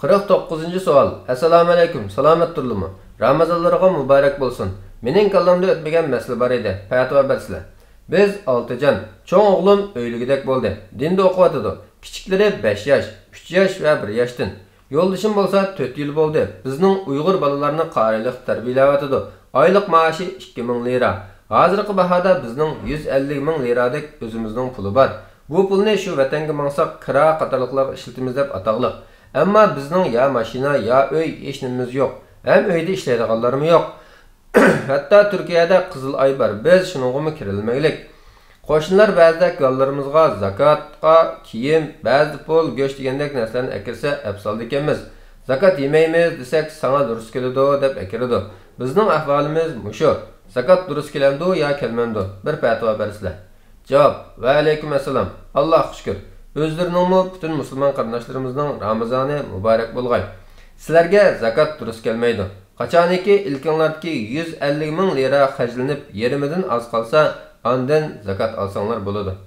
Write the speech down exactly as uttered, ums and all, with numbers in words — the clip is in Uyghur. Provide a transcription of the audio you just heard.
قىرىق توققۇزىنچى سوئال. ئەسسالامۇئەلەيكۇم، سالامەت تۇردىلىمۇ؟ رامازانلىرىغا مۇبارەك بولسۇن. مېنىڭ كاللامدا ئۆتمىگەن مەسىلە بار ئىدى، پەتىۋا بەرسىلە. بىز ئالتە جان. چوڭ ئوغلۇم ئۆيلىگۈدەك بولدى، دىندا ئوقۇۋاتىدۇ. كىچىكلىرى بەش ياش، ئۈچ ياش ۋە بىر ياشتىن. يولدىشىم بولسا تۆت يىل بولدى، بىزنىڭ ئۇيغۇر بالىلارنى قارىيلىق تەربىيەلەۋاتىدۇ. ئايلىق مائاشى ئىككى مىڭ لىرا. ھازىرقى باھادا بىزنىڭ يۈز ئەللىك مىڭ لىرادەك ئۆزىمىزنىڭ پۇلى بار. بۇ پۇلنى شۇ ۋەتەنگە ماڭساق، كىرا قاتارلىقلارغا ئىشلىتىمىز دەپ ئاتاغلىق. ئەمما بىزنىڭ يا ماشىنا، يا ئۆي، ھېچنېمىمىز يوق. ھەم ئۆيدە ئىشلەيدىغانلارمۇ يوق. ھەتتا تۈركىيەدە قىزىل ئاي بار، بىز شۇنىڭغىمۇ كىرەلمەيلىك. قوشنىلار بەزىدە كاللىرىمىزغا زاكاتقا كىيىم، بەزىدە پۇل، گۆش دېگەندەك نەرسىلەرنى ئەكىرسە ئەپسالىدىكەنمىز. زاكات يېمەيمىز دېسەك، ساڭا دۇرۇس كېلىدۇ دەپ ئەكىرىدۇ. بىزنىڭ ئەھۋالىمىز مۇشۇ. زاكات دۇرۇس كېلەمدۇ يا كەلمەمدۇ؟ بىر پەتىۋا بەرسىلە. جاۋاب. ۋەئەلەيكۇم ئەسسالام. ئاللاھقا شۈكۈر. ئۆزلىرىنىڭمۇ پۈتۈن مۇسۇلمان قېرىنداشلىرىمىزنىڭ رامىزانى مۇبارەك بولغاي. سىلەرگە زاكات دۇرۇس كەلمەيدۇ. قاچانكى ئىلكىڭلاردىكى يۈز ئەللىك مىڭ لىرا خەجلىنىپ يېرىمىدىن ئاز قالسا، ئاندىن زاكات ئالساڭلار بولىدۇ.